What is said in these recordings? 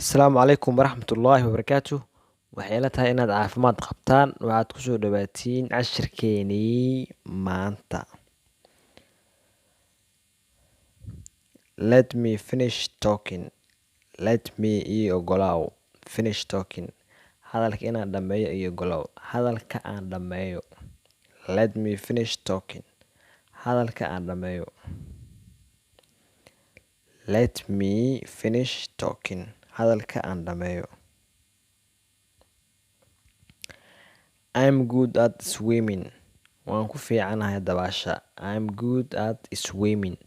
Asalaamu calaykum waraxmatullaahi wabarakaatu. Waxay ila tahay inaad caafimaad qabtaan. Waxaad kusoo dhawaatiin cashirkeenii maanta. Let me finish talking. Let me ii ogolaaw. Finish talking. Hadalka inaan dhammeeyo ii ogolaaw. Hadalka aan dhammeeyo. Let me finish talking. Hadalka aan dhammeeyo. Let me finish talking. Hadalka aan dhammeeyo. I'm good at swimming. Waan ku fiicanahay dabaasha. I'm good at swimming.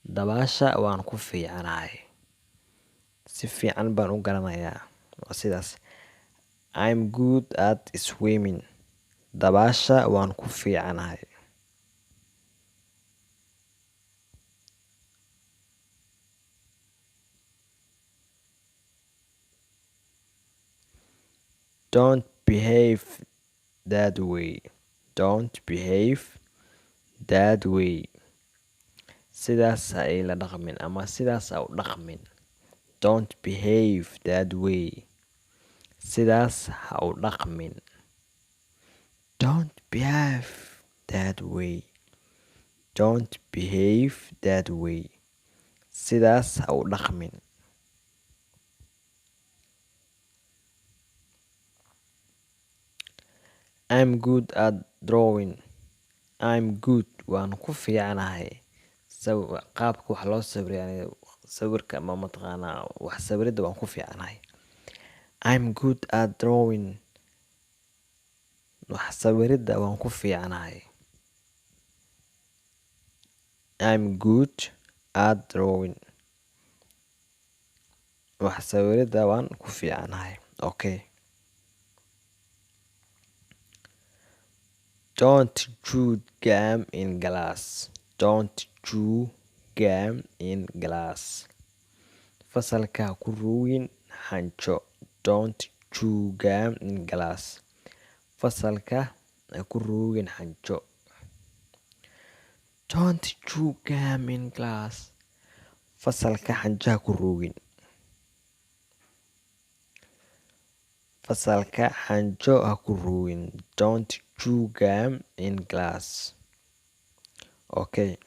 Dabaasha waan ku fiicanahay. Si fiican baan u garanayaa. Waa sidaas. I'm good at swimming. Dabaasha waan ku fiicanahay. Don't behave that way. Don't behave that way. Sidaas ha ila dhaqmin ama sidaas ha u dhaqmin. Don't behave that way. Sidaas ha u dhaqmin. Don't behave that way. Don't behave that way. Sidaas ha u dhaqmin. I'm good at drawing. I'm good. Waan ku fiicanahay. Qaabka wax loo sawiro, yani sawirka ama mataqaanaa wax sawiridda waan ku fiicanahay. I'm good at drawing. Wax sawiridda waan ku fiicanahay. I'm good at drawing. Wax sawiridda waan ku fiicanahay. Okay. Don't chew gum in class. Don't chew gum in class. Fasalka ha ku ruugin xanjo. Don't chew gum in class. Fasalka ha ku ruugin xanjo. Don't chew gum in class. Fasalka xanjo ha ku ruugin. Fasalka xanjo ha ku ruugin. Don't chew gum in class. Okay.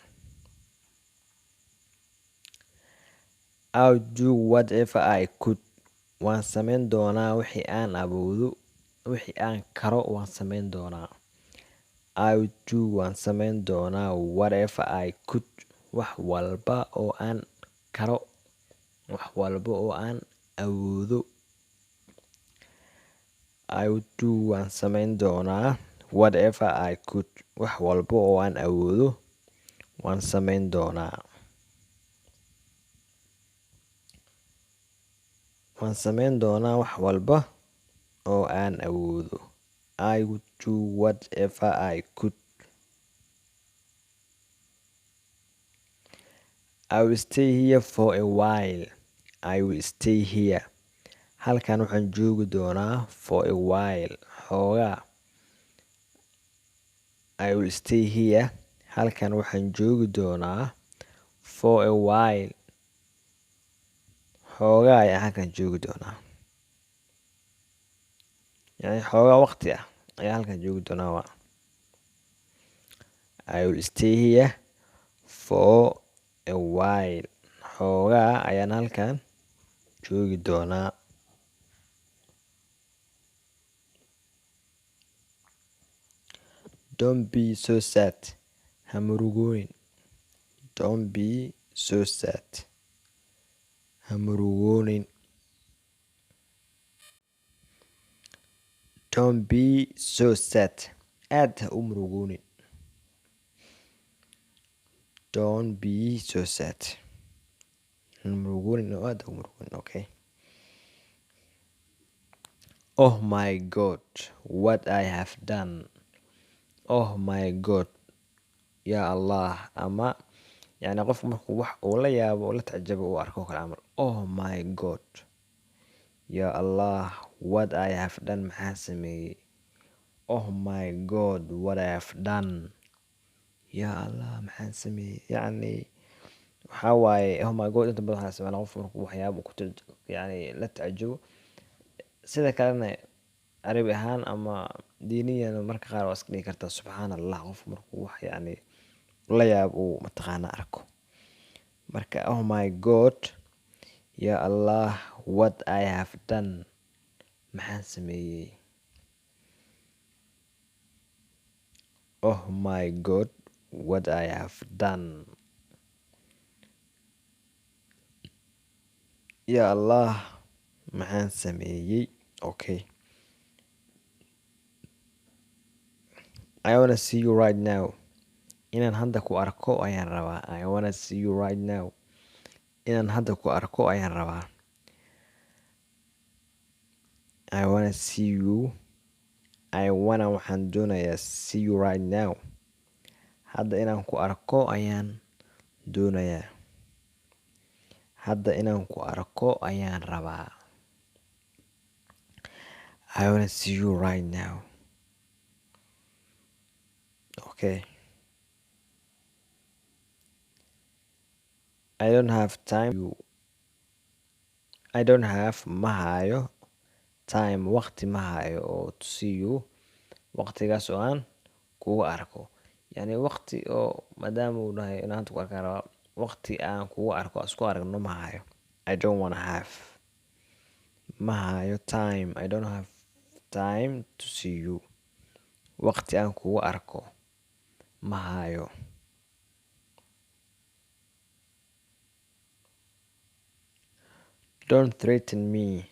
I'll do whatever I could. Waan samayn doonaa wixii aan awoodo. Wixii aan karo waan samayn doonaa. I'll do waan samayn doonaa whatever I could. Wax walba oo aan karo. Wax walba oo aan awoodo. I would do waan samayn doonaa whatever I could. Wax walba oo aan awoodo waan samayn doonaa. Waan samayn doonaa wax walba oo aan awoodo. I would do whatever I could. I will stay here for a while. I will stay here. Halkan waxaan joogi doonaa for a while. Xoogaa. I will stay here. Halkan waxaan joogi doonaa for a while. Xoogaa ayaan halkan joogi doonaa. Yani xoogaa waqti ah ayaan halkan joogi doonaa waa. I will stay here for a while. Xoogaa ayaan halkan joogi doonaa. Don't be so sad. Ha murugoonin. Don't be so sad. Ha murugoonin. Don't be so sad. Aad ha u murugoonin. Don't be so sad. Ha murugoonin oo aad ha u murugoonin. Okay. Oh my God, what I have done. Oh my God. Ya Allah. Ama yani qofku markuu wax uu la yaabo, uu la tacajabo, uu arko kale camal. Oh my God. Ya Allah, what I have done, maxaa sameeyey? Oh my God, what I have done. Ya Allah, maxaan sameeyey? Yacni Waxaa waaye "oh my God" inta badan waxaa isticmaala qofka markuu waxyaabo ku yani la tacajabo. Sida kalena Carabi ahaan ama diiniyan marka qaar waa iska dhigi kartaa "subxaan Allah", qofka markuu wax yani la yaabo uu mataqaana arko. Marka "oh my God", ya Allah, "what I have done", maxaan sameeyey? "Oh my God, what I have done", ya Allah, maxaan sameeyey? Okay. I wanna see you right now. Inaan hadda ku arko ayaan rabaa. I wanna see you right now. Inaan hadda ku arko ayaan rabaa. I wanna see you. I wanna, waxaan doonayaa, see you right now. Hadda inaan ku arko ayaan doonayaa. Hadda inaan ku arko ayaan rabaa. I wanna see you right now. Okay. I don't have time you. I don't have, ma hayo, time, waqti ma hayo oo, to see you, waqtigaas oo aan kugu arko. Yani waqti oo maadaama uu dhahay inaan hadda ku arkaan rabaa, waqti aan kugu arko, isku aragno ma hayo. I don't wanna have, ma hayo, time. I don't have time to see you. Waqti aan kugu arko ma hayo. Don't threaten me.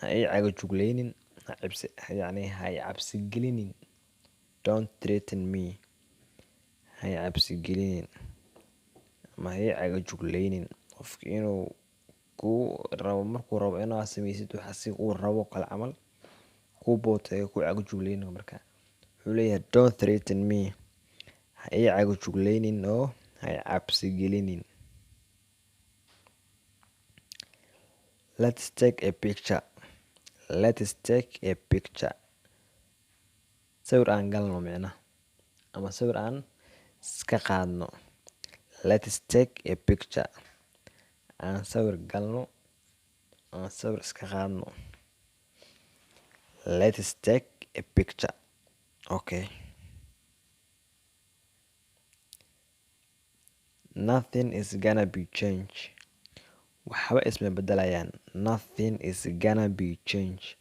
Ha ii cagajuglaynin, ha cabsi, yani ha i cabsi gelinin. Don't threaten me. Ha i cabsi gelinin ama ha ii cagajuglaynin. Qofki inuu kuu rabo, markuu rabo inaad sameysid waxa si uu rabo kale camal kuu booteeyo, ku cagajuglaynin. Marka wuxuu leeyahay "don't threaten me", ha ii cagajuglaynin oo ha i cabsi gelinin. Let's take a picture. Let's take a picture. Sawir aan galno micna ama sawir aan iska qaadno. Let's take a picture. Aan sawir galno, aan sawir iska qaadno. Let's take a picture. Okay. Nothing is gonna be changed. Waxba isma bedelayaan. Nothing is gonna be changed.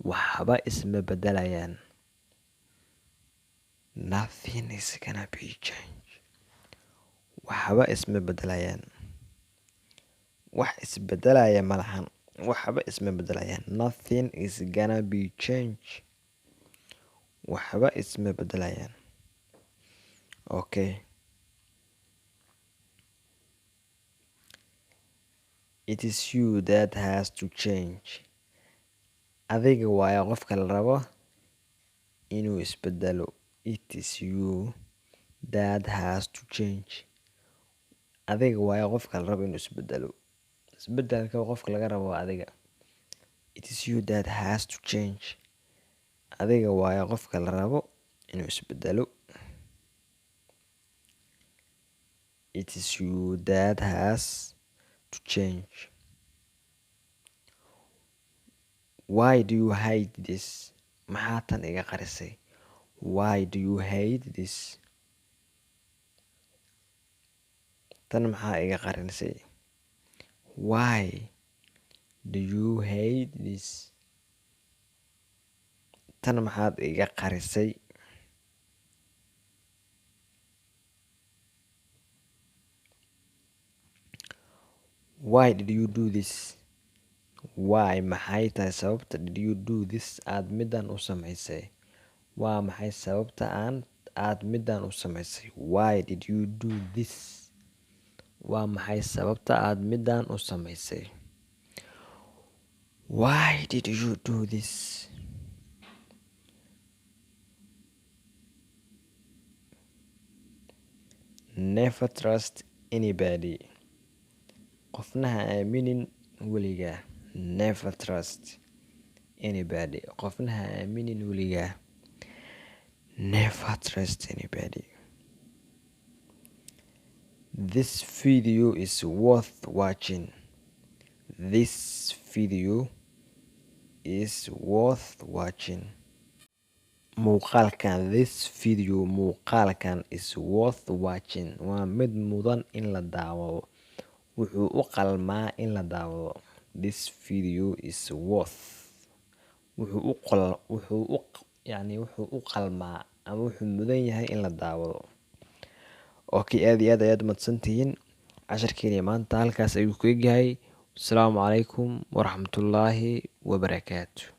Waxba isma bedelayaan. Nothing is gonna be changed. Waxba isma bedelayaan. Wax isbedelaya malahan. Waxba isma bedelayaan. Nothing is gonna be changed. Waxba isma bedelayaan. Okay. It is you that has to change. Adiga waayo qofka la rabo inuu isbedelo. It is you that has to change. Adiga waayo qofka la rabo inuu isbedelo. Isbedelka qofka laga rabo waa adiga. It is you that has to change. Adiga waayo qofka la rabo inuu isbedelo. It is you that has to change. Why do you hide this? Maxaa tan iga qarisay? Why do you hide this? Tan maxaa iga qarisay? Why do you hide this? Tan maxaad iga qarisay? Why did you do this? Why, maxay tahay sababta, did you do this, aad midan u samaysay? Waa maxay sababta aan aad midan u samaysay? Why did you do this? Waa maxay sababta aad midan u samaysay? Why did you do this? Never trust anybody. Qofna ha aaminin weligaa. Never trust anybody. Qofna ha aaminin weligaa. Never trust anybody. This video is worth watching. This video is worth watching. Muuqaalkan. This video, muuqaalkan, is worth watching, waa mid mudan in la daawado, wuxuu u qalmaa in la daawado. This video is worth, wuxuu u qol wuxuu u yani wuxuu u qalmaa ama wuxuu mudan yahay in la daawado. Okay, aad iyo aad ayaad umahadsantihiin. Casharkeeni maanta halkaas ayuu ku egyahay. Asalaamu calaykum waraxmatullaahi wabarakaatu.